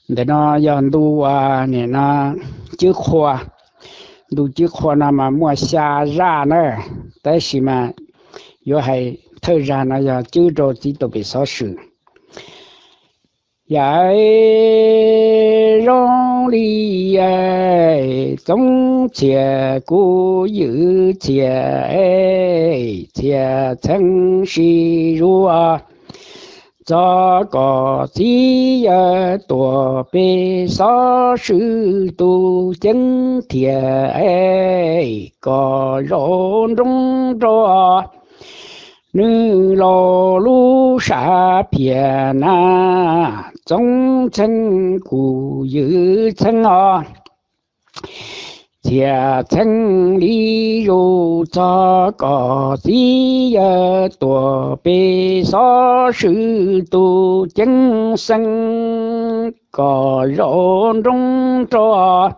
Ntawm no yog ntu, nim no, Cwb Qhua. Ntu Cwb Qhua no mas muaj xya zaj na, tab sis mas yuav hais thawj zaj no yog cwb rau txiv tuam pem xov swm. Yam zoo li Txoov Txhiaj kuv ywm Txhiaj, Txhiaj Txheeb sib zuag txog kom txiv yawg tuam pem xov swm tu ceeb thiab, kom zaum nroog rau nws laus lub sam phiaj na. Txoov Txheeb kuv ywm Txheeb os, Txhiaj Txheeb li zus txog kom txiv yawg tuam pem xov swm tu ceeb xeeb, kom zaum nroog rau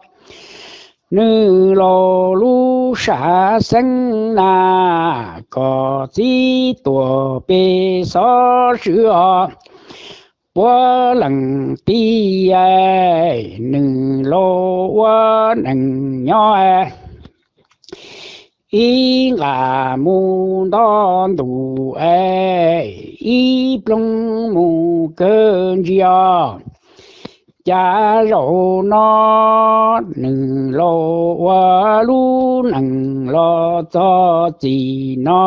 nws laus lub sam xeeb na, kom txiv tuam pem xov swm os. Puav leej tig, nws laus ua neej nyob, ib nqaj mus nto ntuj, ib ploog mus kawg ntsis os. Cas zaum no nws laus ua lub neej los txog txij no,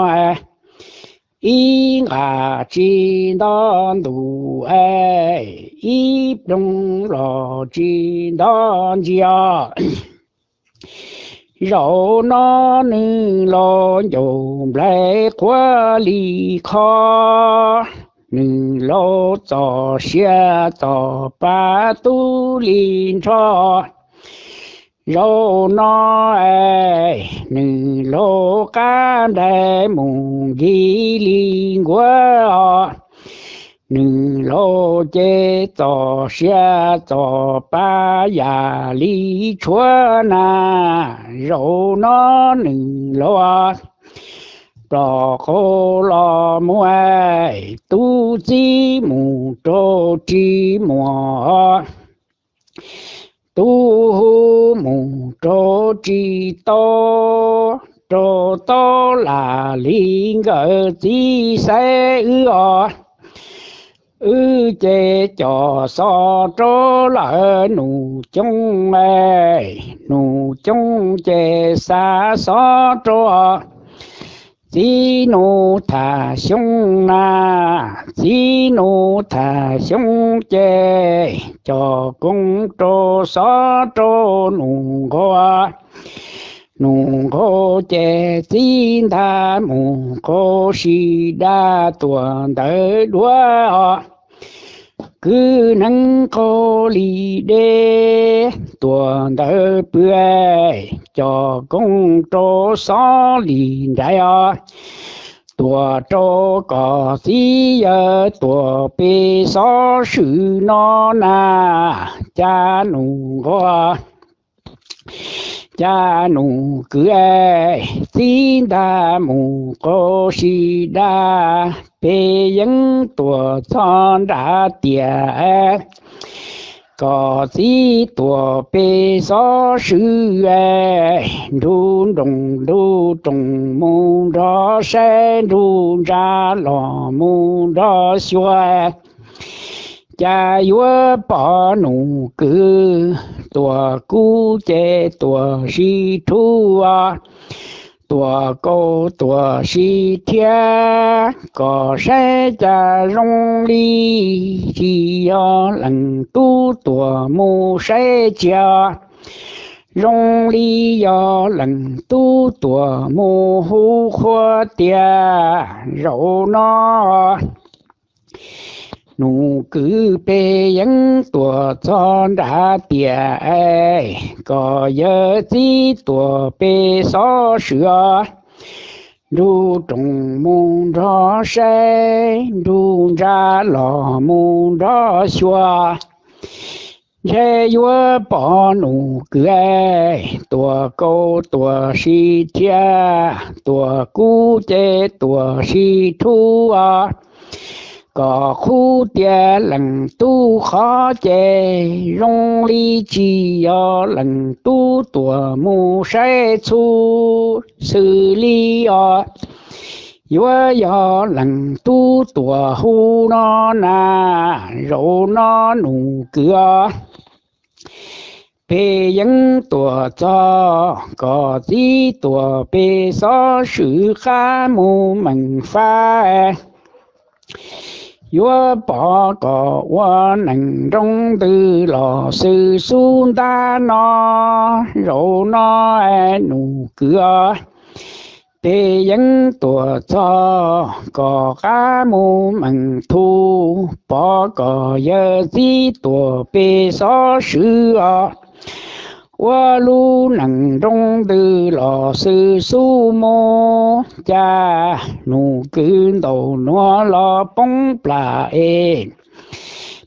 ib nqaj tsis nto ntuj, ib ploog los tsis nto ntsis os. Zaum no nws laus ncauj nplaig qhuav li qho, nws laus txoj sia txoj pa tub li nrho. Zaum no nws laus qab nplaig mus nkig li nkuav os. Nws laus ces txoj sia txoj pa yam li tshuav na. Zaum no nws laus ploj qhov los mus, tub txib mus rau ris muag, tub hu mus rau ris taub, rau taub lam li nkawd txiv xaiv wb os. Wb ces coj xov rau lawv nus coob, nus coob ces xa xov rau txiv nus Tham Xyooj na. Txiv nus Tham Xyooj ces coj koob rau xov rau nus Nqua. Nus Nqua ces txib ntag mus qaug sis da tuam ntawd duav os. Kwv neeb qaug li deb tuam ntawd pw, coj koob rau xov li nraim os. Tuam rau kom txiv yawg tuam pem xov swm no na. Cas nus Nqua, cas nus Kwv, txib ntag mus qaug sis da pem yeeb tuam txog nram tiaj, kom txiv tuam pem xov swm nrug nroos nrug roos mus nrog saib, nrug ntsa los mus nrog xyuas. Cas yuav pom nus Kwv, tuam kub ces tuam sib rhuv, tuam kaus tuam sib thiab, kom saib cas zoo li tsis yog leej tub tuam mus saib tsis yog, zoo li yog leej tub tuam mus hu qhua tias zaum no nus Kwv pem yeeb tuam txog nram tiaj, kom yawg txib tuam pem xov swm os, nrug roos mus nrog saib, nrug ntsa los mus nrog xyuas. Ntshe yuav pom nus Kwv, tuam kaus tuam sib thiab, tuam kub ces tuam sib rhuv os. kom qhuab tias leej tub qhov ces zoo li tsis yog leej tub tuam mus saib txhu, xws li os yuav yog leej tub tuam hu no na. Zaum no Nus Kwv os, peb yeej tuam txog kom txiv tuam peb xov swm qab mus meem fab, yuav pov kom ua neeg nroo ntws los xwb xub ntab no. Zaum no Nus Kwv os, peb yeej tuam txog kom qab mus meem thu, pov kom yawg txiv tuam peb xov swm os, ua lub neej nroo ntws los xwb xub mus. Cas Nus Kwv ntaus nuav los poob plam es,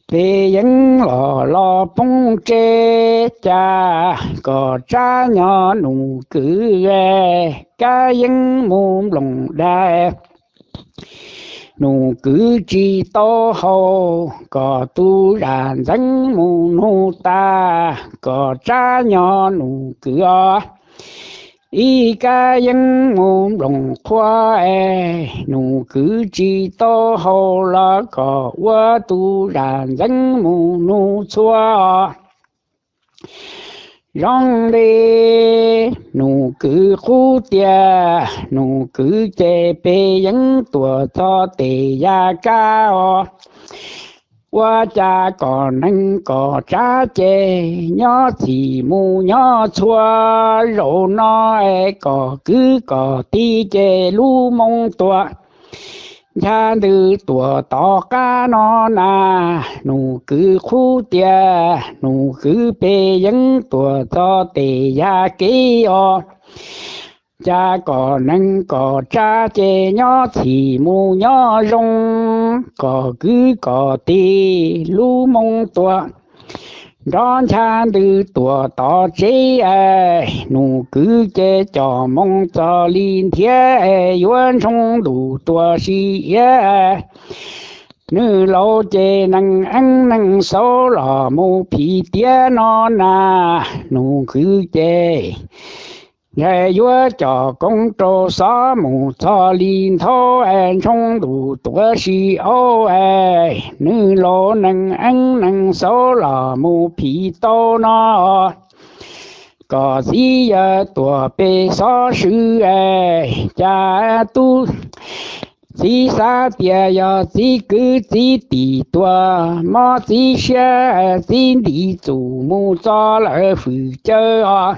peb yeej los los poob tsev. Cas kom tsab nyob Nus Kwv, kab yeeb mus nploos dais, Nus Kwv tsis tau haus, kom tus zam ntxeev mus nug tas, kom tsab nyob Nus Kwv os, ib kab yeeb mus nploos qhua es, Nus Kwv tsis tau haus los kom ua tus zam ntxeev mus nug txhua os. Zoo li Nus Kwv qhuab tias, Nus Kwv ces peb yeej tuam txog tes ya kab os. Ua cas kom neeg kom tsab ces nyob txhim mus nyob txhua. Zaum no es kom kwv kom tij ces lub moo tuam, ncha ntws tuam tom qab no na. Nus Kwv qhuab tias, Nus Kwv peb yeej tuam txog tes ya kev os. Cas kom neeg kom tsab ces nyob txhim mus nyob zoo, kom kwv kom tij lub moo tuam, nrov ncha ntws tuam tom tsev es. Nus Kwv ces coj moo txog li ntiav es, yuav ntsoog ntuj tuam si iav. Nws laus ces neeg eeb neeg xauv los mus phim tiav no na. Nus Kwv ces ntshe yuav coj koob rau xov mus txog li nthav es, ntsoog ntuj tuam si aub es. Nws laus neeg eeb neeg xauv los mus phim tau no, kom txiv yawg tuam peb xov swm es. Cas tub txiv xav tias yog txiv kwv txiv tij tuag, mob txiv siab txiv nti txum mus txog lawv fwm cawv os.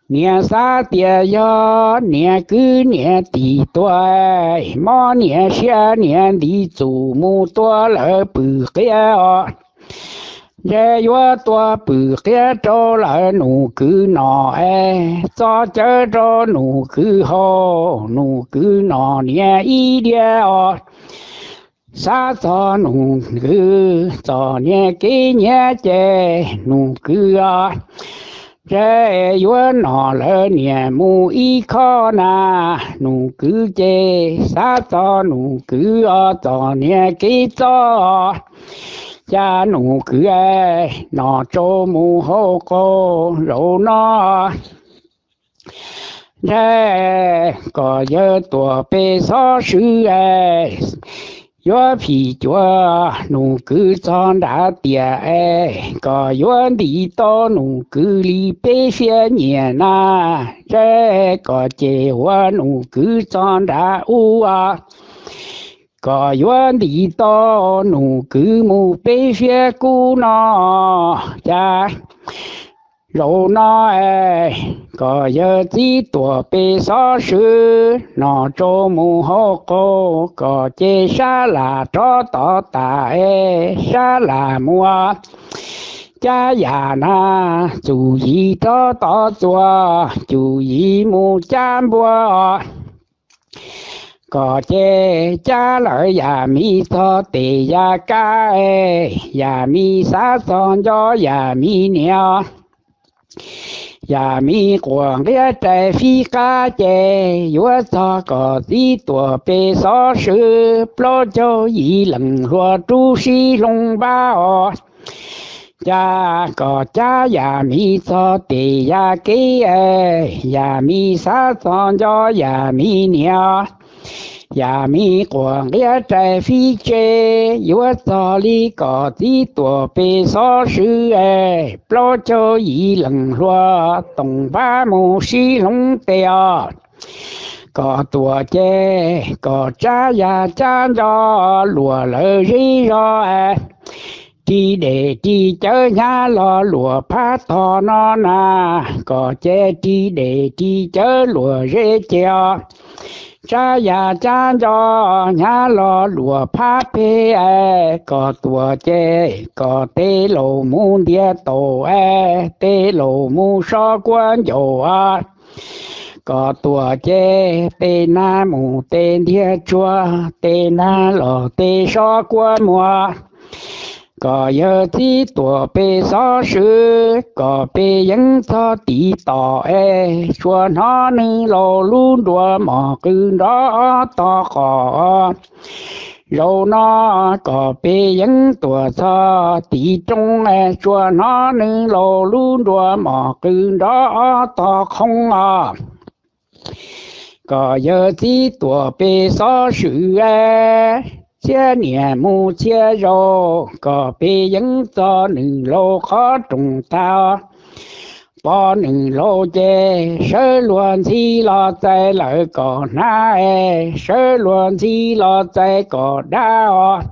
Niam xav tias yog niam kwv niam tij tuag, mob niam siab niam nti txum mus tua lawv pw qiab os. Ntshe yuav tua pw qiab rau lawv Nus Kwv nom es, txo cawv rau Nus Kwv haus, Nus Kwv nom niam ib diav os. Xav txog Nus Kwv txom nyem kev nyiam ces Nus Kwv os, ntshe yuav nom lawv niam mus ib khob na. Nus Kwv ces xav txog Nus Kwv os, txom nyem kev txom, cas Nus Kwv nom tso mus hauv qaug. Zaum no ntshe kom yawg tuam peb xov swm es, yuav phim cuav Nus Kwv txog nrad tiam es, kom yuav ntim tau Nus Kwv li peb fiab nyiam na. Ntshe kom ces ua Nus Kwv txog nrad ub, kom yuav ntim tau Nus Kwv mus peb fiab kub no. Cas zaum no es, kom yawg txiv tuam peb xov swm, nom tso mus hauv qaug, kom ces sab las rov tod tas es, sab las mus cab yam na, txum yim rov tod txuas, txum yim mus cab npua os. Kom ces cab lawv yam mi txog tes ya kab es, yam mi xav txog nco yam mi niam os. Yam mi quas nqhiab rais fib qab ces yuav txog kom txiv tuam pes xov swv plaub caug yim leej hluas rub sib hloov npab os. Cas kom cab yam mi txog tes yam kev, yam mi xav txog nco yam mi niam. Yam mi quas nqhiab rais fib tsev yuav txog li kom txiv tuam pes xov swv plaub caug yim leej hluas toom npab mus sib hloov tes os. Kom tuam ces kom tsab yam cab nco luam lawv zeb zog, ris dej ris cawv hnyav los luam phab tog no na. Kom ces ris dej ris cawv luam zeb ces os, tsab yam cab nco hnyav los luam phab peg. Kom tuam ces kom tej laus mus ntiav taum, tej laus mus so kuab ncaus. Kom tuam ces tej nag mus tej ntiag tsuag, tej nag los tej so kuab muag. Kom yawg txiv tuam pes xov swv kom peb yeej txog tiv tom es tsuas hnov nws laus lub nruas mos qws nrov tog qos. Zaum no kom peb yeej tuam txog tiv roob es tsuas hnov nws laus lub nruas mos qws nrov tog qhoob os. Kom yawg txiv tuam pes xov swv, txhiab niam mus txhiab zaus kom peb yeej txog nws laus qhov rooj tag. Pom nws laus ces sawv luag ntxhi los txais lawv kom hnab es, sawv luag ntxhi los txais kom dab os.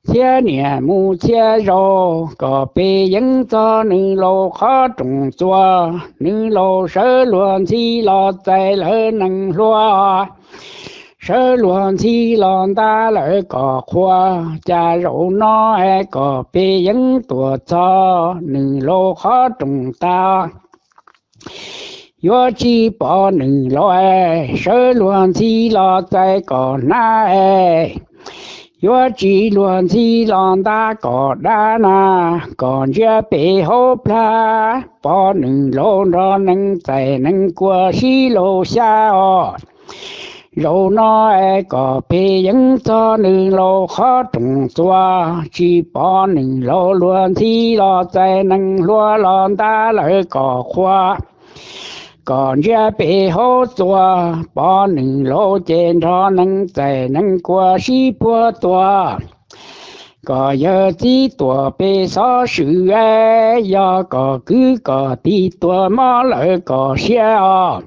Txhiab niam mus txhiab zaus kom peb yeej txog nws laus qhov rooj txuas, nws laus sawv luag ntxhi los txais lawv nees hluas. Sawv luag ntxhi los ntab lawv kom qhuas, cas zaum no es kom peb yeej tuam txog nws laus qhov rooj tag. Yuav tsis pom nws laus es, sawv luag ntxhi los txais kom hnab es, yuav tsis luag ntxhi los ntab kom dab na. Kom ntsia pem hauv plag, pom nws laus nrog nees txais nees kua sib laus xyab os. Zaum no es kom peb yeej txog nws laus qhov rooj txuas, tsis pom nws laus luag ntxhi los txais nees hluas los ntab lawv kom qhuas. Kom ntsia pem hauv txuas, pom nws laus ces nrog nees txais nees kua sib puag tuag. Kom yawg txiv tuam pes xov swv, yog kom kwv kom tij tuag mob lawv kom siab os.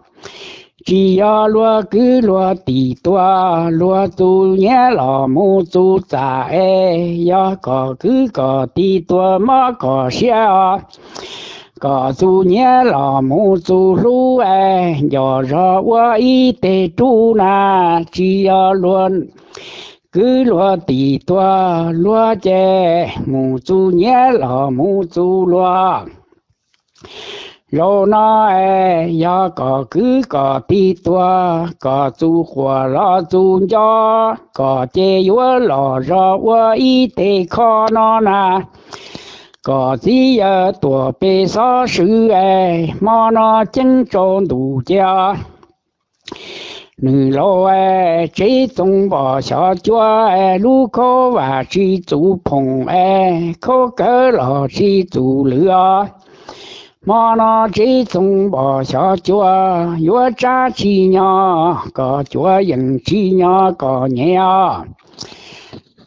Tsis yog luag kwv luag tij tuag, luag txus nyiav los mus txus txam es, yog kom kwv kom tij tuag mob kom siab os. Kom txus nyiav los mus txus hlub es, nco zog ua ib teg rub na. Tsis yog luag kwv luag tij tuag, luag ces mus txus nyiav los mus txus luag. Zaum no es yog kom kwv kom tij tuag, kom txus quas los txus nco, kom ces yuav los zog ua ib teg kho no na. Kom txiv yawg tuam pes xov swv es, hmo no ceeb tsaus ntuj cia. Nws laus es, tsev txoos npom xyov cua es, lub khaub vam tsis txus phoom es, khaub kawv los tsis txus lwm os. Hmo no tsev txoos npom xyov cua, yuav tsab tsis nyo, kom cuav yeem tsis nyo kom nyem os.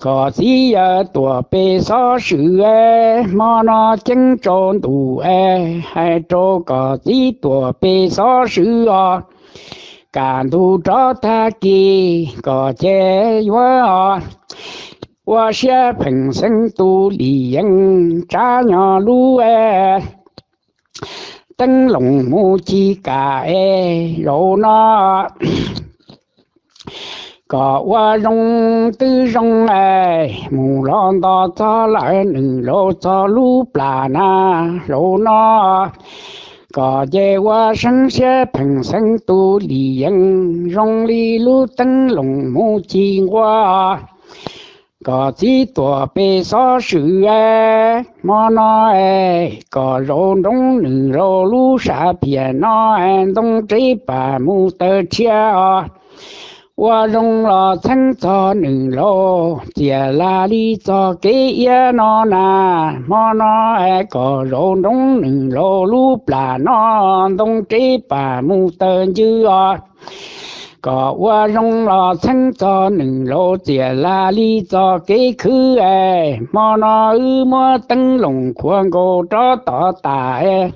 Kom txiv yawg tuam pes xov swv es, hmo no ceeb tsaus ntuj es, hais rau kom txiv tuam pes xov swv os. Kam ntug rov tag kis kom ces yuav os, ua siab pheej xeeb tus lim yeej, tsab nyo lub es, teeb loos mus ci kam es, zaum no kom ua zoo twb zoo es, mus los nto txog lawm nws laus txog lub plas na. Zaum no kom ces ua seeb siab pheej xeeb tus lim yeej, zoo li lub teeb loos mus ci nquab. kom txiv tuam pes xov swm, hmo no kom zaum nroog nws laus lub sam phiam no, ntoo reb pam mus taw tshiab os. Ua zoo los txheeb txog nws laus, txias lag li txog kev iab no na. Hmo no kom zaum nroog nws laus lub plam no, ntoo reb pam mus taw ncw os. Kom ua zoo los txheeb txog nws laus, txias lag li txog kev khwb es. Hmo no wb muab teeb loos khuam nkaus rov tom tas,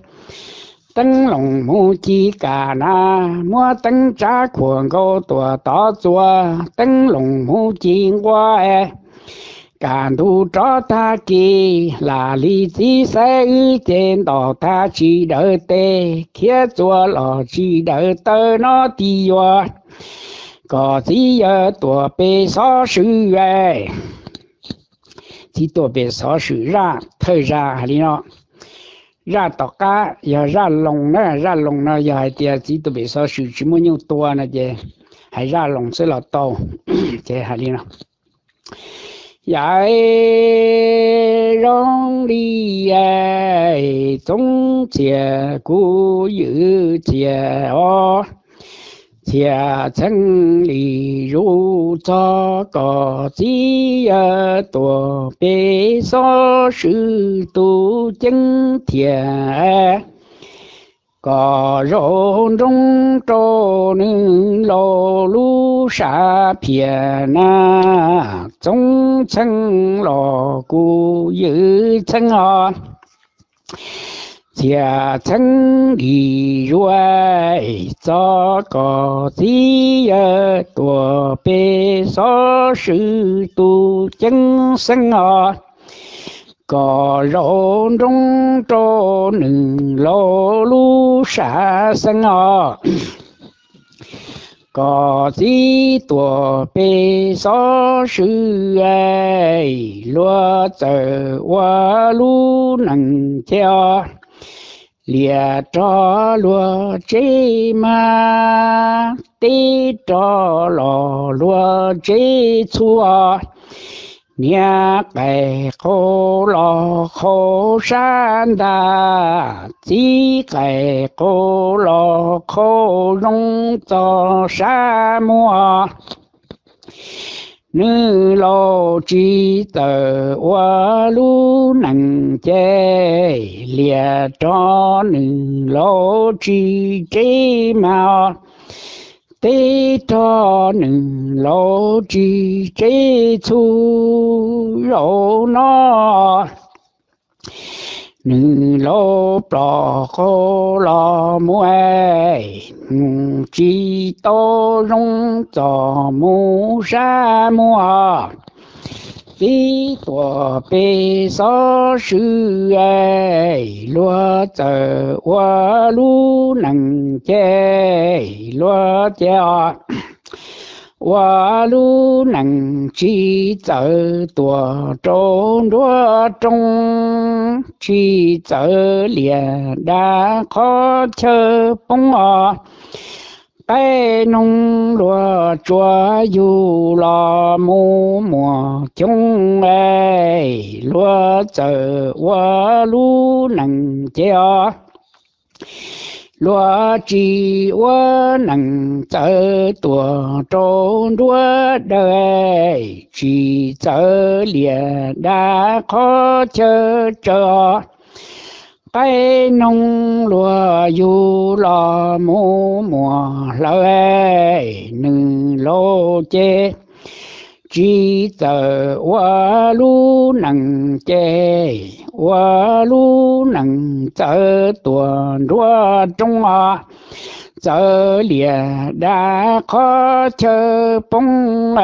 teeb loos mus ci kam na, muab teeb tsav khuam nkaus tuam tov txuas, teeb loos mus ci nqua es. Kam ntug rov tag kis, lam li txiv xaiv wb ces ntaus tag tsis daws tes, khiav txuas los tsis daws taw no ti yuav, kom txiv yawg tuam pes xov swm es. Txiv tuam pem xov swm zaj, thawj zaj hais li no. Zaj tom qab yog zaj loos na, zaj loos no yog hais tias txiv tuam pem xov swm tsis muaj nyuj tua no ces hais zaj loos xwb los tau. Ces hais li no. Yam zoo li Txoov Txhiaj kuv ywm txhiaj os, txhiaj txheeb li zuj txog kom txiv yawg tuam pem xov swm tus ceeb thiaj kom zaum nroog rau nws laus lub sam phiaj na. Txoov txheeb los kuv ywm txheeb os, txhiaj txheeb li zuj txog kom txiv yawg tuam pem xov swm tus ceeb xeeb os, kom zaum nroog rau nws laus lub sam xeeb os. Kom txiv tuam pem xov swm, luag txawm ua lub neej ces os, liam rog luag tsev mas, teb rog los luag tsev txhua, niam qais qau los qhau sab ntaj, txiv qais qau los qhau zoo txog sab muag. Nws laus tsis txawj ua lub neej ces, liam rog nws laus tsis tsev mas, teb rog nws laus tsis tsev txhua zaus no. Nws laus plos qau los mus, mus tsis tau zoo txog mus sab muag. Txiv tuam pem xov swm, luag txawm ua lub neej ces, luag ces os, ua lub neej tsis txawj tuam rau nruab rooj, tsis txawj liam dab qhov chaw poob os. Qaib noog luag tsuas yug los mus muag coob, luag txawm ua lub neej ces os, luag tsis ua neej txawj tuam rau nruab dawb, tsis txawj liam dab qhov chaw tsaws os. Qaib noog luag yug los mus muag hlawv, nws laus ces tsis txawj ua lub neej ces, ua lub neej txawj tuam nruab rooj os, txawj liam dab qhov chaw poob,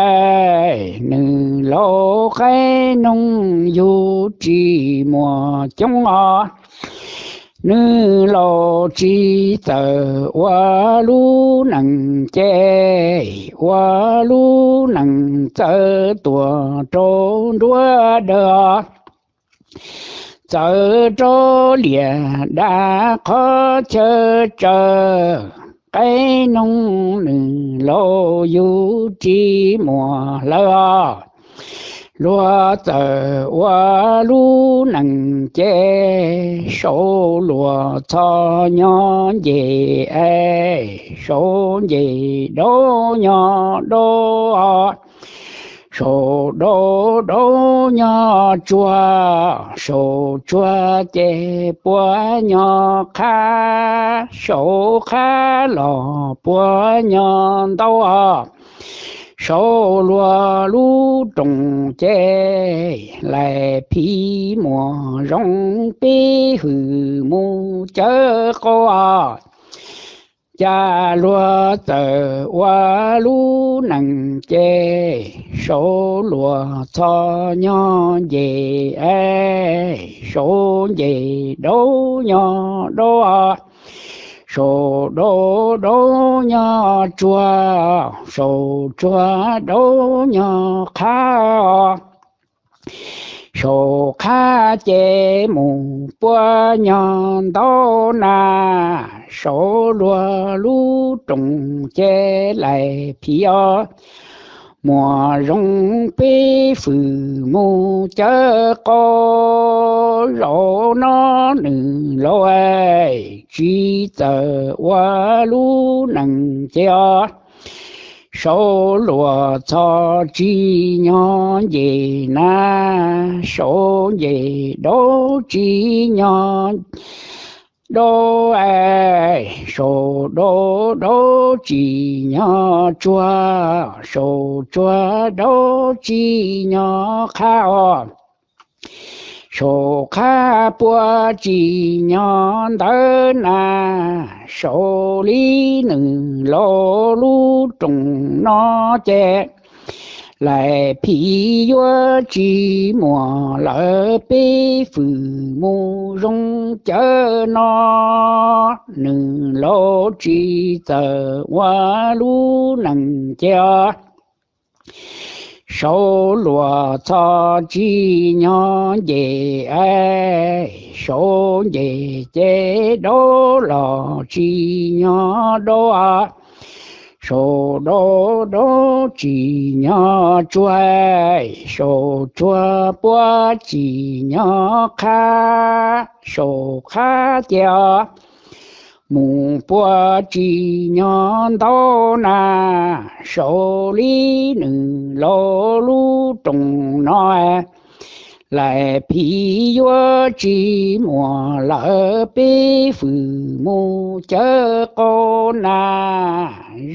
nws laus qaib noog yug tsis muag coob os. Nws laus tsis txawj ua lub neej ces, ua lub neej txawj tuam rau nruab dawb os, txawj rau liam dab qhov chaw tsaws. Qaib noog nws laus yug tsis muag hlawv os, Luag txawm ua lub neej ces, saum luag txhos nyob nce, saum nce daub nyob daub, saum daub daub nyob tsuag, saum tsuag ces puab nyob qhab, saum qhab los puab nyob ntaub. Saum luag lub rooj ces, lais phiv muas zoo peb hwm mus cawv qaub. Cas luag txawm ua lub neej ces, saum luag txhos nyob nce, saum nce daub nyob daub, saum daub daub nyob tsuag, saum tsuag daub nyob qhab. Saum qhab ces mus puab nyob ntaub na, saum luag lub rooj ces lais phiv muas zoo peb hwm mus cawv qaub. Zaum no nws laus tsis txawm ua lub neej ces os, saum luag txhos tsis nyob nce na, saum nce daub tsis nyob daub, saum daub daub tsis nyob tsuag, saum tsuag daub tsis nyob qhab os. Saum qhab puab tsis nyob ntawd na, saum li nws laus lub rooj no ces, lais phiv yuav tsis muas lawm peb hwm mus zoo cawv no. Nws laus tsis txawm ua lub neej ces os, saum luag txhos tsis nyob nce, saum nce ces daub los tsis nyob daub, saum daub daub tsis nyob tsuag, saum tsuag puab tsis nyob qhab, saum qhab ces os, mus puab tsis nyob ntaub na, saum li nws laus lub rooj no, lais phiv yuav tsis muas lawm peb hwm mus cawv qaub na.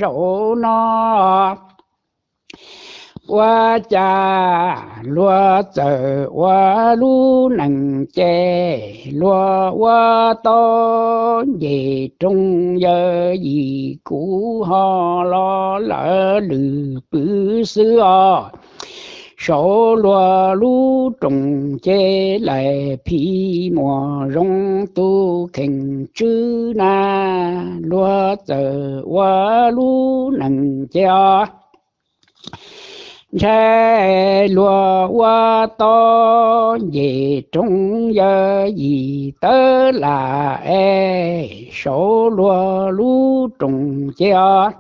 Zaum no ua cas luag txawm ua lub neej ces, luag ua tau nce roob yawm yim kuv ho los lawv lwm pwv xwb os. Saum luag lub rooj ces lais phiv muas zoo tus kheej tswb na, luag txawm ua lub neej ces os, ntshai luag ua tau nce roob yawm yim tawv lam es, saum luag lub rooj ces os,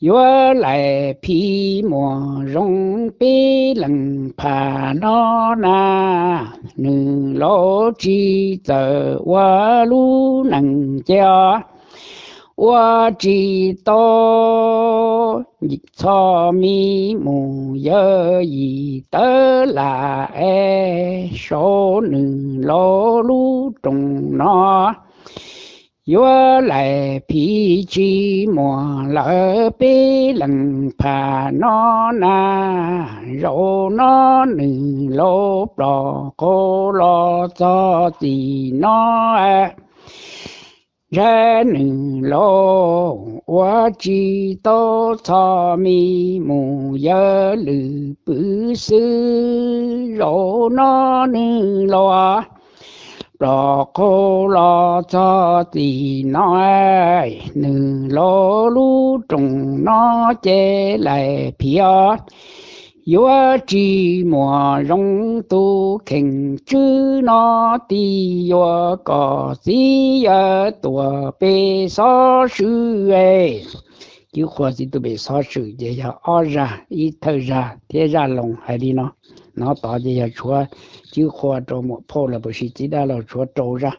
yuav lais phiv muas zoo peb leeg pham no na. Nws laus tsis txawm ua lub neej ces os, ua tsis tau txhoj mi mus yawm yim tawv lam es, saum nws laus lub rooj no, yuav lais phiv tsis muas lawm peb leeg pham no na. Zaum no nws laus plob qaug los txog tim no, ntshai nws laus ua tsis tau txhoj mi mus yawm lwm pwv xwb. Zaum no nws laus plob qaug los txog tim no, nws laus lub rooj no ces lais phiv yuav tsis muas zoo tus kheej tswb no, tib yuav kom txiv yawm tuam peb xob swb es, Cwb Qhua txiv tus pem xov xwm ces yog ob zaj, ib thawj zaj thiab zaj loos hais li no. Nov tod ces yog tshuav Cwb Qhua rau muam phauj los puas sis txiv dab laug, tshuav rau zaj.